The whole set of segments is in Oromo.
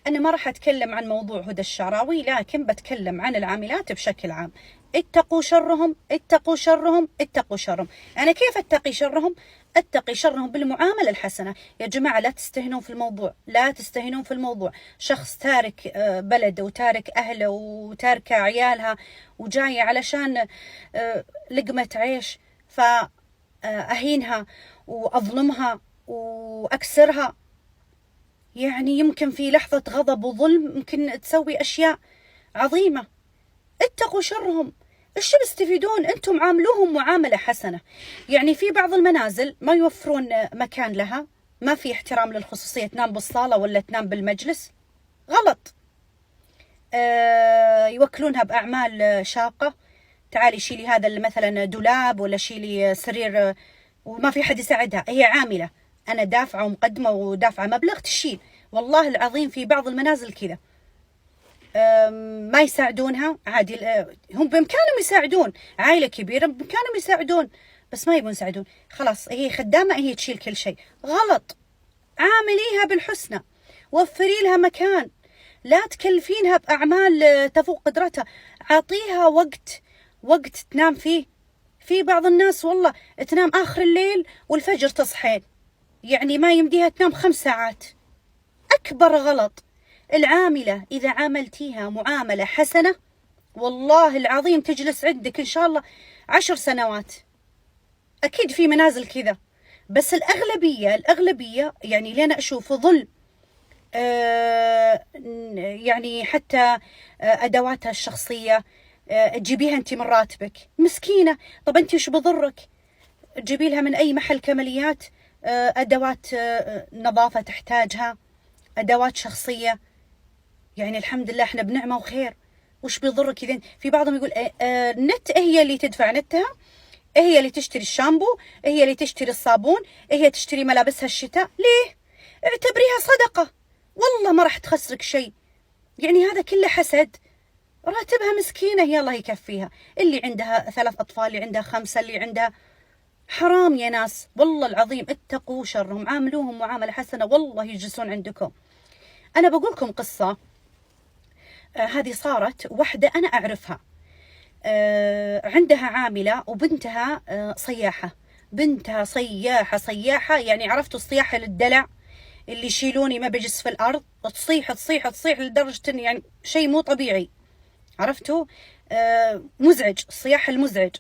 أنا ما راح أتكلم عن موضوع هدى الشعراوي، لكن بتكلم عن العاملات بشكل عام. اتقوا شرهم، اتقوا شرهم، اتقوا شرهم. أنا كيف أتقي شرهم؟ أتقي شرهم بالمعاملة الحسنة. يا جماعة لا تستهينون في الموضوع، لا تستهينون في الموضوع. شخص تارك بلده وتارك أهله وتارك عيالها وجاية علشان لقمة عيش، فأهينها وأظلمها وأكسرها. يعني يمكن في لحظة غضب وظلم ممكن تسوي أشياء عظيمة. اتقوا شرهم. ايش بيستفيدون؟ انتم عاملوهم معاملة حسنة. يعني في بعض المنازل ما يوفرون مكان لها، ما في احترام للخصوصية، تنام بالصالة ولا تنام بالمجلس، غلط. يوكلونها بأعمال شاقة، تعالي شيلي هذا مثلا دولاب ولا شيلي سرير، وما في حد يساعدها، هي عاملة، أنا دافعة ومقدمة ودافعة مبلغ تشيل. والله العظيم في بعض المنازل كذا ما يساعدونها عادي. هم بإمكانهم يساعدون، عائلة كبيرة بإمكانهم يساعدون، بس ما يبون يساعدون، خلاص هي خدامة، هي تشيل كل شيء. غلط. عامليها بالحسنى، وفري لها مكان، لا تكلفينها بأعمال تفوق قدرتها، عطيها وقت، وقت تنام فيه. في بعض الناس والله تنام آخر الليل والفجر تصحين، يعني ما يمديها تنام 5 ساعات. أكبر غلط. العاملة إذا عاملتيها معاملة حسنة والله العظيم تجلس عندك إن شاء الله 10 سنوات. أكيد في منازل كذا، بس الأغلبية يعني اللي أنا أشوفه ظلم. يعني حتى أدواتها الشخصية تجيبيها أنت من راتبك، مسكينة. طب أنت وش بضرك؟ تجيبي لها من أي محل كماليات أدوات نظافة تحتاجها، أدوات شخصية. يعني الحمد لله احنا بنعمة وخير، وش بيضرك إذا؟ في بعضهم يقول النت هي اللي تدفع نتها، هي اللي تشتري الشامبو، هي اللي تشتري الصابون، هي تشتري ملابسها الشتاء. ليه؟ اعتبريها صدقة، والله ما راح تخسرك شيء. يعني هذا كله حسد. راتبها مسكينة هي الله يكفيها، اللي عندها 3 أطفال، اللي عندها 5، اللي عندها، حرام يا ناس والله العظيم. اتقوا شرهم، عاملوهم معاملة حسنة والله يجلسون عندكم. أنا بقولكم قصة، هذه صارت واحدة أنا أعرفها، عندها عاملة وبنتها صياحة، بنتها صياحة صياحة، يعني عرفتوا الصياحة للدلع اللي يشيلوني ما بجلس في الأرض، تصيح تصيح تصيح لدرجة إن يعني شيء مو طبيعي، عرفتوا؟ مزعج، الصياح المزعج.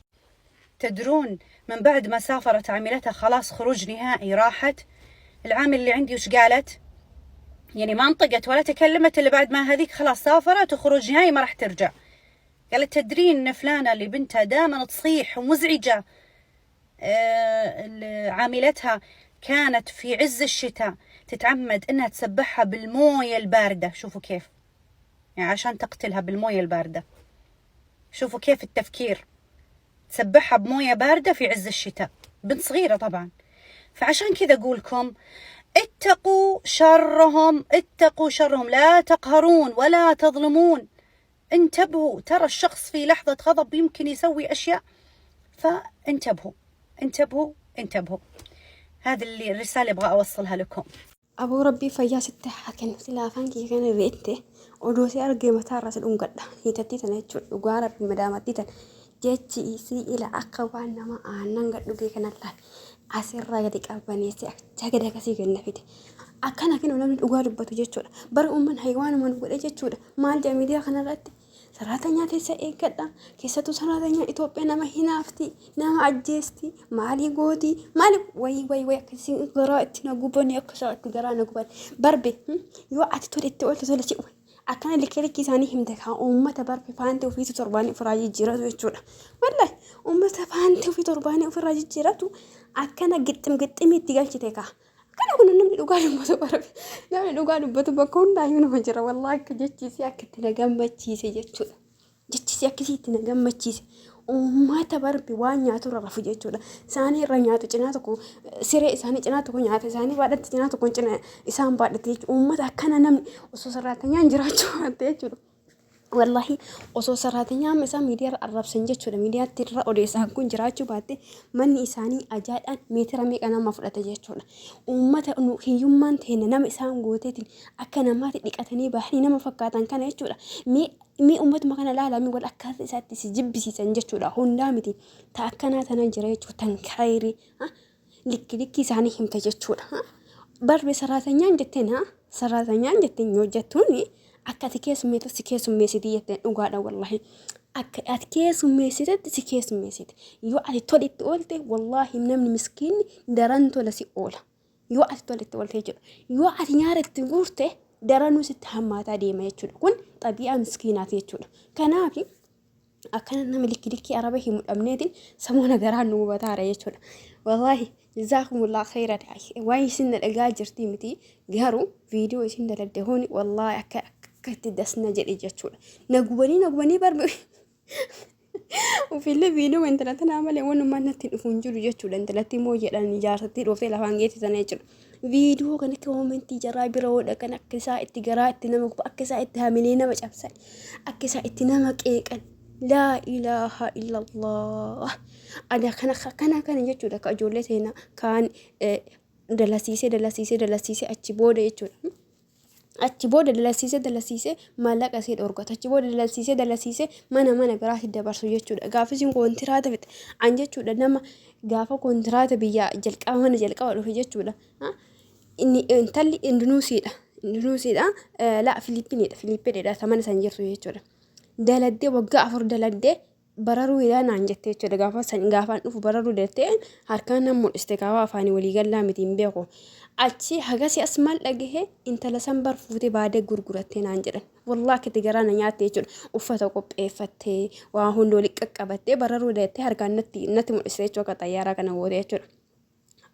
تدرون من بعد ما سافرت عاملتها خلاص خروج نهائي راحت، العامل اللي عندي وش قالت؟ يعني ما انطقت ولا تكلمت إلا بعد ما هذيك خلاص سافرت وخروج نهائي ما راح ترجع. قالت تدرين إن فلانة اللي بنتها دائما تصيح ومزعجة، عاملتها كانت في عز الشتاء تتعمد إنها تسبحها بالموية الباردة. شوفوا كيف، يعني عشان تقتلها بالموية الباردة. شوفوا كيف التفكير، تسبحها بموية باردة في عز الشتاء، بنت صغيرة طبعا. فعشان كذا أقولكم اتقوا شرهم، اتقوا شرهم، لا تقهرون ولا تظلمون. انتبهوا، ترى الشخص في لحظة غضب يمكن يسوي أشياء، فانتبهوا انتبهوا انتبهوا. هذه اللي الرسالة أبغى أوصلها لكم. أبو ربي فيا ستة حكن خلافان كي كان بيته ودوسي أرجع متارس الأنقذ هي تتي تنا وقارب مدامتي تن جتي إسي إلى أقوى نما أنا نقدر كنا الله أسر راجدك أبني سي أجد كسي كنا فيت أكنا كنا نعمل وقارب بتوجه بر أمن حيوان من ولا جتشورا ما الجميلة خنا رت سراتنيا تيسا إيكدا كيساتو سراتنيا إثيوبيا نما هنافتي نما أجستي مالي غودي مالي وي وي وي كسين قرأت نجوبني أكسرت قرأ نجوبني بربي يو أتتولي تقول تقول شيء أكان اللي كذا كيساني همدك ها أمة بربي فانت وفي ترباني فراجي جيرات وجورا والله أمة فانت وفي ترباني وفراجي جيرات أكان قتم قتم يتقال شتيكا كنا كنا نملي وقالوا بتو بربي نملي وقالوا بتو بكون دايما مجرى والله كجتشي سياك تنجم تشيسي جتشو جتشي سياك سي تنجم تشيسي أمة بربي وان ياتو رفو جتشو ساني رنياتو جناتو سيري ساني جناتو نياتو ساني بعد جناتو كون جنا إسام بعد تيج أمة كنا نملي وسوسرات نيان جراتو تيجو Wallahi osoo saraatinyaa amma isaan miidiyaa irra arrabsan jechuudha. Miidiyaatti irra odeessan kun jiraachuu baatte manni isaanii ajaadhaan meetira meeqa nama fudhata jechuudha. Uummata nu hiyyummaan teenya nama isaan gooteetiin akka namaatti dhiqatanii bahanii nama fakkaatan kana jechuudha. Mee mee uummatuma kana ilaalaa mee wal akkaataa isaatti si jibbisiisan jechuudha. Hundaa miti ta akkanaa tana jira jechuudha. Tan kayrii likki likki isaanii himta jechuudha. Barbe saraatanyaan jetteen haa saraatanyaan jetteen yoo jettuuni akka ati keessummeetu si keessummeessiti jetteen dhugaadha wallahi. Akka ati keessummeessitetti si keessummeessiti. Yoo ati tola itti oolte wallahi namni miskiinni daran tola si oola. Yoo ati tola itti oolte jechuudha. Yoo ati nyaara itti guurte daranuu sitti hammaataa deema jechuudha. Kun xabii'aa miskiinaati jechuudha. Kanaaf akkana nama likki likkii araba himu dhabneetiin samoona garaan nu gubataara jechuudha. Wallaahi jazaakumullah khairan waan isin na dhagaa jirti miti garuu viidiyoo isin daladde huni wallaahi akka akka itti dasna jedhe jechuudha. Na gubanii na gubanii barbe Ufillee viidiyoo intala tanaa malee wanummaan natti dhufu hin jiru jechuudha. Intalatti immoo jedhan jaarsatti dhooftee lafaan geesse sana jechuudha. Viidiyoo kan akka koomentii jaraa bira hodha kan akka isaa itti garaa itti nama guba akka isaa itti hamilee nama cabsan akka isaa itti nama qeeqan laa ilaaha illallah ana kana kana kana jechuudha akka ijoollee seenaa kaan dalasiisee dalasiisee dalasiisee achi booda jechuudha. Achi booda dalasiisee dalasiisee maallaqa isee dhorkata. Achi booda dalasiisee dalasiisee mana mana biraatti dabarsu jechuudha. Gaafa isin koontiraata fixe an jechuudha nama gaafa koontiraata biyyaa jalqaba mana jalqaba dhufe jechuudha. Inni intalli Indunuusiidha. Indunuusiidha. Laa Filippiniidha. Filippiniidha. Ta mana san jirtu jechuudha. Daladdee waggaa 4 daladdee bararuu ilaa naan jette jechuudha. Gaafa san gaafaan dhufu bararuu jettee harkaan nan mul'iste gaafa afaanii walii gallaa miti hin beeku. Achi hagasi as maal dhagahe intala san bar fuutee baadee gurgurattee naan jedhan. Wallaa akka itti garaa na nyaatte jechuudha. Uffata qopheeffattee waa hunda walitti qaqqabattee bararuu jettee harkaan natti natti mul'iste jechuudha akka xayyaaraa kana goote jechuudha.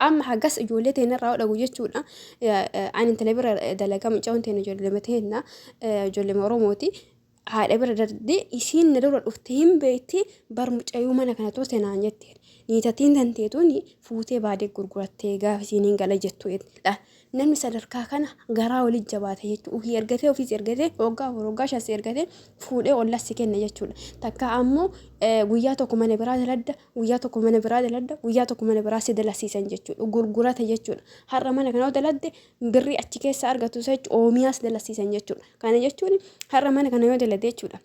Amma hagas ijoollee teenya irraa dhagu jechuudha. Ani intala bira dalagaa mucaan teenya ijoollee teenya ijoollee Oromooti. Haadha bira darbee isiin na dura dhufte hin beekti bar mucayyoo mana kana turte naan jette. Niitatiin tanteetuun fuutee baadee gurgurattee gaafa isiin hin gala jettu dha. Namni sadarkaa kana garaa walitti jabaata jechuudha. Ofii ergatee ofiis ergatee waggaa 4 waggaa 5 si ergatee fuudhee ollas si kenna jechuudha. Takka ammoo guyyaa tokko mana biraa daladda guyyaa tokko mana biraa daladda guyyaa tokko mana biraa si dalasiisan jechuudha. Gurgurata jechuudha. Har'a mana kana yoo daladde birrii achi keessa argatu isa jechuudha. Oomiyaas dalasiisan jechuudha. Kana jechuun har'a mana kana yoo daladde jechuudha.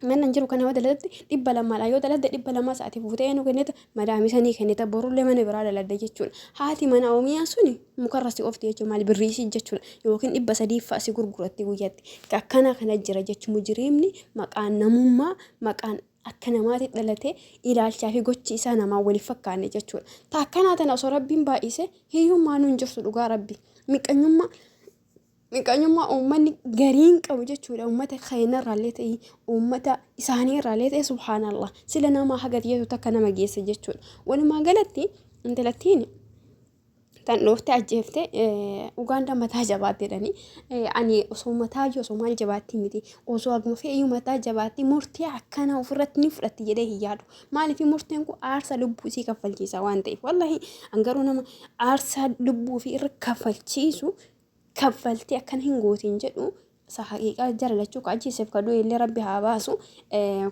Mana hin jiru kana yoo daladde 200dha yoo daladde 200 sa'atii fuutee eenyu kennita madaamii sanii kennita borullee mana biraa daladda jechuudha. Haati mana oomiyaa suni mukarra si oofti jechuudha maal birrii isii jechuudha yookiin 300 fa'a si gurguratti guyyatti. Akkana kana jira jechuun mujiriimni maqaan namummaa maqaan akka namaatti dhalatee ilaalchaa fi gochi isaa namaa wal fakkaanne jechuudha. Ta akkanaa tana osoo rabbiin baay'ise hiyyummaa nuun jirtu dhugaa rabbi. Miqqanyummaa Miqqanyummaa uummanni gariin qabu jechuudha. Uummata keenyarraallee ta'e uummata isaaniirraallee ta'e subhaanallah. Sila nama haga xiyyeetu takka nama geessa jechuudha. Walumaa galatti intalattiin tan dhooftee ajjeefte Ugaandaa mataa jabaatte jedhanii ani osoo mataa iyyuu osoo maal jabaatti miti osoo haguma fe'iyyuu mataa jabaatti murtee akkanaa ofirratti ni fudhatti jedhee hin yaadu. Maaliif murteen kun aarsaa lubbuu isii kaffalchiisa waan ta'eef wallahi an garuu nama aarsaa lubbuu ofii irra kaffalchiisu kaffaltee akkana hin gootin jedhu isa haqiiqaa jara lachuu ka ajjeeseef ka du'e illee rabbi haa baasu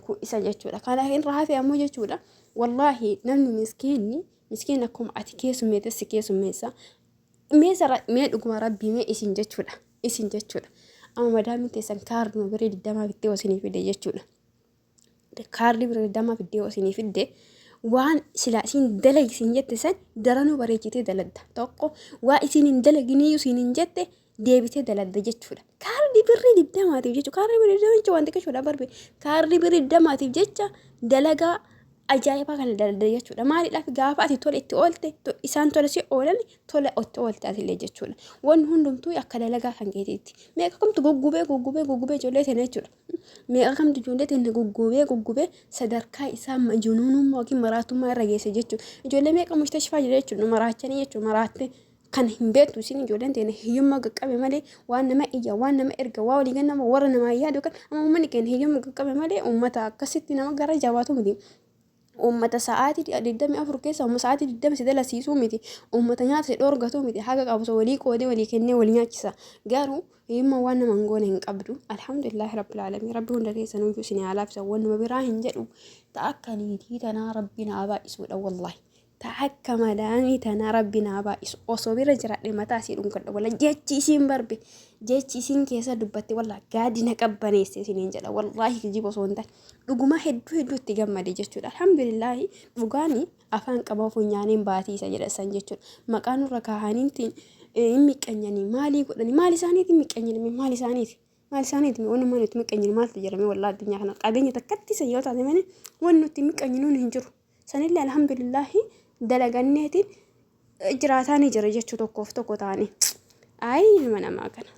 kun isa jechuudha. Kana irraa hafe ammoo jechuudha wallaahi namni miskiinni miskiin akkuma ati keessummeete si keessummeessa. Mee sara mee dhuguma rabbii mee isin jechuudha isin jechuudha. Amma madaamiin teessan kaarduma birrii 20 bittee isinii fide jechuudha. Kaardii birrii 20 fiddee yoo isinii fidde waan silaa isin dalagi isin jette san daranuu bareechitee daladda. Tokko waa isin hin dalaginiyyuu isin hin jette deebitee daladda jechuudha. Kaardii birrii 20tiif jechuudha. Kaardii birrii 20 jechuun waan xiqqashoodha barbe. Kaardii birrii 20tiif jecha dalagaa ajaa'ibaa kana daladda jechuudha. Maaliidhaaf gaafa ati tola itti oolte isaan tola si oolan tola itti oolte atillee jechuudha. Wanni hundumtuu akka dalagaa kan keetiitti. Meeqa kamtu guggubee guggubee guggubee ijoollee tana jechuudha. Meeqa kamtu ijoollee teenya guggubee guggubee sadarkaa isaa majunuunummaa yookiin maraatummaa irra geesse jechuudha. Ijoollee meeqa mustashfaa jira jechuudha maraachanii jechuudha maraattee kan hin beektu isin ijoolleen teenya hiyyummaa qaqqabe malee waan nama iyya waan nama erga waa walii gannama warra namaa yaadu kan amma uummanni keenya hiyyummaa qaqqabe malee uummata akkasitti nama gara jabaatu miti. Uummata sa'aatii 24 keessa uummata sa'aatii 20 si dalasiisuu miti. Uummata nyaata si dhoorgatuu miti. Haga qabu isa walii qoodee walii kennee walii nyaachisa. Garuu hiyyummaa waan nama hin goone hin qabdu. Alhamdulillaahi rabbil aalamiin. Rabbi hunda keessan iyyuu isin haa laafisa. Wannuma biraa hin jedhu. Ta akka niitii tanaa rabbi naa baay'isuudha wallaahi. Ta akka madaamii tanaa rabbi naa baay'isu. Osoo bira jiraadhe mataa isii dhungadha walla jechi isiin barbe jechi isiin keessa dubbatte wallaahi gaadi na qabbaneesse isiniin jedha wallaahi kijiba osoo hin taane. Dhuguma hedduu hedduu itti gammade jechuudha. Alhamdulillaahi dhugaani afaan qaba funyaaniin baatiisa jedha san jechuudha. Maqaa nurra kaahaniitiin hin miqqanyanii maalii godhanii maal isaaniiti miqqanyanii maal isaaniiti maal isaaniiti wanni maal nuti miqqanyanii maaltu jedhame wallaahi addunyaa kana qabeenya takkatti san yoo taate malee wanni nuti miqqanyinuun hin jiru. Sanillee alhamdulillaahi dalaganneetiin jiraataa ni jira jechuu tokkoof tokko taane. Ayi ilma namaa kana.